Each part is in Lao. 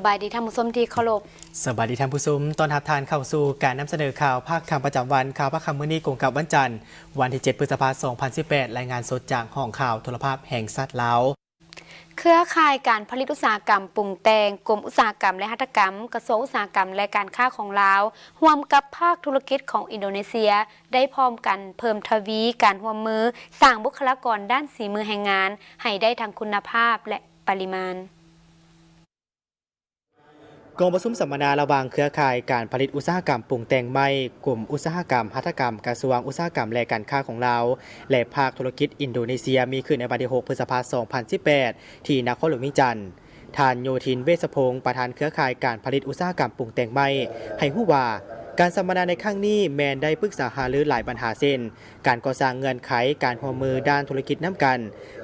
ບາຍດີທ່ານຜູ້ຊົມທີ່ເຄົາລົບ. ສະບາຍດີທ່ານຜູ້ຊົມ, ຕ້ອນຮັບທ່ານເຂົ້າສູ່ການນຳສະເໜີຂ່າວພາກຄ່ຳປະຈຳວັນ. ຂ່າວພາກຄ່ຳມື້ນີ້ກົງກັບວັນຈັນ, ວັນທີເຈັດ ພຶດສະພາ ສອງພັນສິບແປດ. ລາຍງານສົດຈາກຫ້ອງຂ່າວໂທລະພາບແຫ່ງຊາດລາວ. ເຄືອຂ່າຍການຜະລິດອຸດສາຫະກຳປຸງແຕ່ງ, ກົມອຸດສາຫະກຳ ແລະ ຫັດຖະກຳ, ກະຊວງອຸດສາຫະກຳ ແລະ ການຄ້າຂອງລາວ, ຮ່ວມກັບພາກທຸລະກິດຂອງອິນໂດເນເຊຍ ໄດ້ພ້ອມກັນເພີ່ມທະວີການຮ່ວມມື, ສ້າງບຸກຄະລາກອນດ້ານສີມືແຮງງານໃຫ້ໄດ້ທັງຄຸນນະພາບ ແລະ ປະລິມານ. ກອງປະຊຸມສຳມະນາລະຫວ່າງເຄືອຂ່າຍການຜະລິດອຸດສາຫະກຳປຸງແຕ່ງໄມ້, ກົມອຸດສາຫະກຳ, ຫັດຖະກຳ, ກະຊວງອຸດສາຫະກຳ ແລະ ການຄ້າຂອງລາວ ແລະ ພາກທຸລະກິດອິນໂດເນເຊຍ ມີຂຶ້ນໃນວັນທີຫົກ ພຶດສະພາ ສອງພັນສິບແປດ ທີ່ນະຄອນຫຼວງວຽງຈັນ. ທ່ານ ໂຍທິນ ເວດສະພົງ, ປະທານເຄືອຂ່າຍການຜະລິດອຸດສາຫະກຳປຸງແຕ່ງໄມ້ ໃຫ້ຮູ້ວ່າ ການສຳມະນາໃນຄັ້ງນີ້ແມ່ນໄດ້ປຶກສາຫາລືຫຼາຍບັນຫາ ເຊັ່ນ ການກໍ່ສ້າງເງື່ອນໄຂການຮ່ວມມືດ້ານທຸລະກິດນຳກັນ,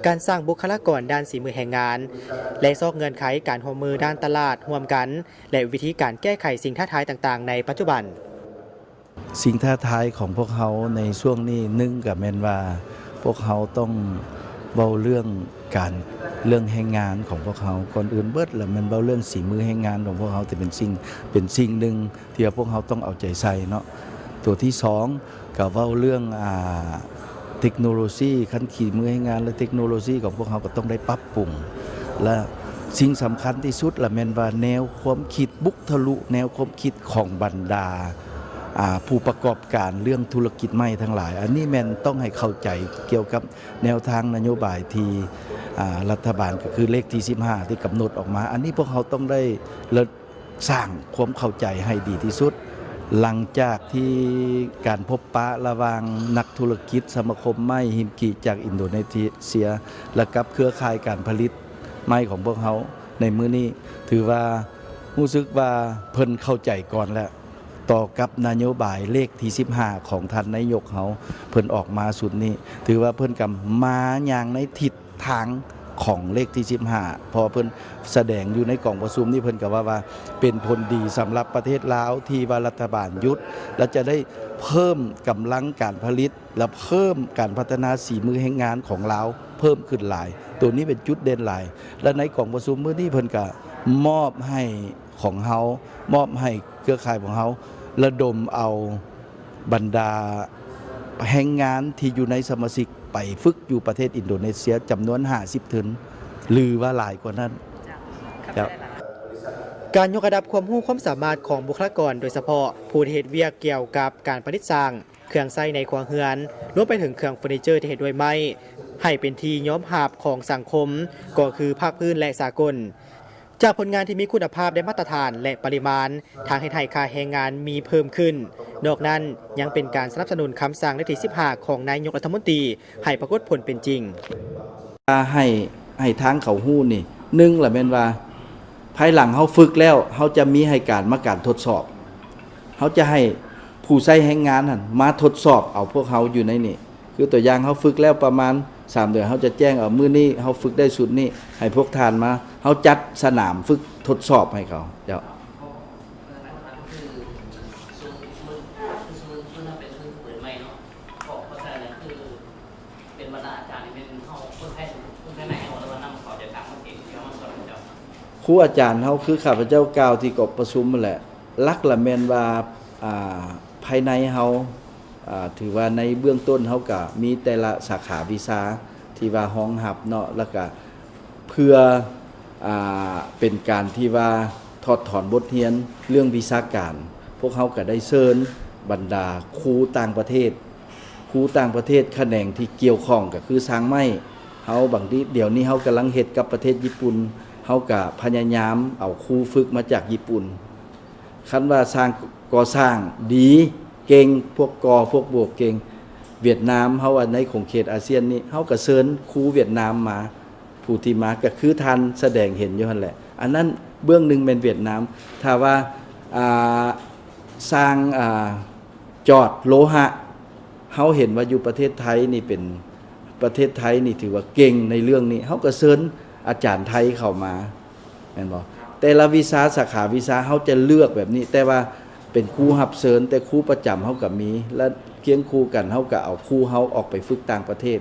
ການສ້າງບຸກຄະລາກອນດ້ານສີມືແຮງງານ ແລະ ຊອກເງື່ອນໄຂການຮ່ວມມືດ້ານຕະຫຼາດຮ່ວມກັນ ແລະ ວິທີການແກ້ໄຂສິ່ງທ້າທາຍຕ່າງໆໃນປັດຈຸບັນ. ສິ່ງທ້າທາຍຂອງພວກເຮົາໃນຊ່ວງນີ້, ໜຶ່ງ ກໍແມ່ນວ່າພວກເຮົາຕ້ອງເວົ້າເລື່ອງການ, ເລື່ອງແຮງງານຂອງພວກເຮົາ. ກ່ອນອື່ນເບິດລະແມ່ນເວົ້າເລື່ອງສີມືແຮງງານຂອງພວກເຮົາ, ແຕ່ເປັນສິ່ງ, ເປັນສິ່ງໜຶ່ງ ທີ່ວ່າພວກເຮົາຕ້ອງເອົາໃຈໃສ່ເນາະ. ຕົວທີສອງ ກໍເວົ້າເລື່ອງ, ອ່າ, ເຕັກໂນໂລຊີ, ຄັນຂີ້ມືແຮງງານ ແລະ ເຕັກໂນໂລຊີຂອງພວກເຮົາກໍຕ້ອງໄດ້ປັບປຸງ. ແລະ ສິ່ງສຳຄັນທີ່ສຸດລະແມ່ນວ່າແນວຄວາມຄິດ, ບຸກທະລຸແນວຄວາມຄິດຂອງບັນດາ, ອ່າ, ຜູ້ປະກອບການເລື່ອງທຸລະກິດໄມ້ທັງຫຼາຍ. ອັນນີ້ແມ່ນຕ້ອງໃຫ້ເຂົ້າໃຈກ່ຽວກັບແນວທາງນະໂຍບາຍທີ່, ອ່າ, ລັດຖະບານ ກໍຄືເລກທີສິບຫ້າ ທີ່ກຳນົດອອກມາ. ອັນນີ້ພວກເຮົາຕ້ອງໄດ້ ແລະ ສ້າງຄວາມເຂົ້າໃຈໃຫ້ດີທີ່ສຸດ. ຫຼັງຈາກທີ່ການພົບປະລະຫວ່າງນັກທຸລະກິດສະມາຄົມໄມ້ຮິມກີຈາກອິນໂດເນເຊຍ ແລະ ກັບເຄືອຂ່າຍການຜະລິດໄມ້ຂອງພວກເຮົາໃນມື້ນີ້, ຖືວ່າຮູ້ສຶກວ່າເພິ່ນເຂົ້າໃຈກ່ອນແລ້ວ ຕໍ່ກັບນະໂຍບາຍເລກທີສິບຫ້າຂອງທ່ານນາຍົກເຮົາ, ເພິ່ນອອກມາຊຸດນີ້ ຖືວ່າເພິ່ນກໍມາຢ່າງໃນທິດ ທາງຂອງເລກທີສິບຫ້າ ເພາະວ່າເພິ່ນສະແດງຢູ່ໃນກອງປະຊຸມນີ້ ເພິ່ນກໍວ່າ, ວ່າເປັນຜົນດີສຳລັບປະເທດລາວ ທີ່ວ່າລັດຖະບານຢຸດ ແລະ ຈະໄດ້ເພີ່ມກຳລັງການຜະລິດ ແລະ ເພີ່ມການພັດທະນາສີມືແຮງງານຂອງລາວເພີ່ມຂຶ້ນຫຼາຍ. ໂຕນີ້ເປັນຈຸດເດັ່ນຫຼາຍ ແລະ ໃນກອງປະຊຸມມື້ນີ້ ເພິ່ນກໍມອບໃຫ້ ຂອງເຮົາ, ມອບໃຫ້ເຄືອຂ່າຍຂອງເຮົາ ລະດົມເອົາບັນດາແຮງງານທີ່ຢູ່ໃນສະມາຊິກໄປຝຶກຢູ່ປະເທດອິນໂດເນເຊຍຈຳນວນຫ້າສິບທຶນ ຫຼືວ່າຫຼາຍກວ່ານັ້ນ. ເຈົ້າ ຂອບໃຈຫຼາຍ. ການຍົກລະດັບຄວາມຮູ້ຄວາມສາມາດຂອງບຸກຄະລາກອນ, ໂດຍສະເພາະຜູ້ທີ່ເຮັດວຽກກ່ຽວກັບການປະດິດສ້າງເຄື່ອງໃຊ້ໃນຄົວເຮືອນ, ລວມໄປເຖິງເຄື່ອງເຟີນີເຈີທີ່ເຮັດດ້ວຍໄມ້, ໃຫ້ເປັນທີ່ຍອມຮັບຂອງສັງຄົມ, ກໍຄືພາກພື້ນ ແລະ ສາກົນ. ຈາກຜົນງານທີ່ມີຄຸນນະພາບ ແລະ ມາດຕະຖານ ແລະ ປະລິມານ, ທາງເຮັດໃຫ້ຄ່າແຮງງານມີເພີ່ມຂຶ້ນ. ນອກນັ້ນ, ຍັງເປັນການສະໜັບສະໜູນຄຳສັ່ງເລກທີສິບຫ້າຂອງນາຍົກລັດຖະມົນຕີໃຫ້ປາກົດຜົນເປັນຈິງ. ໃຫ້, ໃຫ້ທາງເຂົາຮູ້ນີ້, ໜຶ່ງລະແມ່ນວ່າ ພາຍຫຼັງເຮົາຝຶກແລ້ວ, ເຮົາຈະມີໃຫ້ການມາການທົດສອບ. ເຮົາຈະໃຫ້ຜູ້ໃຊ້ແຮງງານຫັ້ນມາທົດສອບເອົາພວກເຮົາຢູ່ໃນນີ້. ຄືຕົວຢ່າງເຮົາຝຶກແລ້ວປະມານສາມເດືອນ ເຮົາຈະແຈ້ງເອົາ ມື້ນີ້ເຮົາຝຶກໄດ້ຊຸດນີ້ ໃຫ້ພວກທ່ານມາ ເຮົາຈັດສະໜາມຝຶກທົດສອບໃຫ້ເຂົາ. ເຈົ້າ ເພາະສະນັ້ນຄື ເປັນບັນດາອາຈານນີ້ແມ່ນເຮົາຄົນພາຍ ຄົນພາຍໃນເຮົາ ຫຼືວ່ານຳເຂົ້າຈາກຕ່າງປະເທດທີ່ເຮົາມາສອນເຂົາເຈົ້າ? ຄູອາຈານເຮົາຄືຂ້າພະເຈົ້າກ່າວທີ່ກອງປະຊຸມຫັ້ນແຫຼະ ຫຼັກລະແມ່ນວ່າ ອ່າ ພາຍໃນເຮົາ ອ່າ ຖືວ່າໃນເບື້ອງຕົ້ນເຮົາກະມີແຕ່ລະສາຂາວິຊາທີ່ວ່າຮອງຮັບເນາະ ແລ້ວກະເພື່ອ ອ່າ ເປັນການທີ່ວ່າຖອດຖອນບົດຮຽນເລື່ອງວິຊາການ ພວກເຮົາກະໄດ້ເຊີນບັນດາຄູຕ່າງປະເທດ ຄູຕ່າງປະເທດຂະແໜງທີ່ກ່ຽວຂ້ອງກະຄືຊ່າງໄມ້ ເຮົາບາງທີ ດຽວນີ້ເຮົາກຳລັງເຮັດກັບປະເທດຍີ່ປຸ່ນ ເຮົາກະພະຍາຍາມເອົາຄູຝຶກມາຈາກຍີ່ປຸ່ນ ຄັນວ່າຊ່າງກໍ່ສ້າງດີເກັ່ງ ພວກກໍ່ ພວກໂບກເກັ່ງ ຫວຽດນາມ ເຮົາວ່າໃນຂົງເຂດອາຊຽນນີ້ ເຮົາກະເຊີນຄູຫວຽດນາມມາ ຜູ້ທີ່ມາກະຄືທ່ານສະແດງເຫັນຢູ່ຫັ້ນແຫຼະ ອັນນັ້ນເບື້ອງໜຶ່ງແມ່ນຫວຽດນາມ ຖ້າວ່າ ອ່າ ຊ່າງ ອ່າ ຈອດໂລຫະ ເຮົາເຫັນວ່າຢູ່ປະເທດໄທນີ້ເປັນ ປະເທດໄທນີ້ຖືວ່າເກັ່ງໃນເລື່ອງນີ້ ເຮົາກະເຊີນອາຈານໄທເຂົ້າມາ ແມ່ນບໍ່? ແຕ່ລະວິຊາ ສາຂາວິຊາ ເຮົາຈະເລືອກແບບນີ້ ແຕ່ວ່າເປັນຄູຮັບເຊີນ ແຕ່ຄູປະຈຳເຮົາກະມີ ແລະ ຄຽງຄູ່ກັນ ເຮົາກະເອົາຄູເຮົາອອກໄປຝຶກຕ່າງປະເທດ.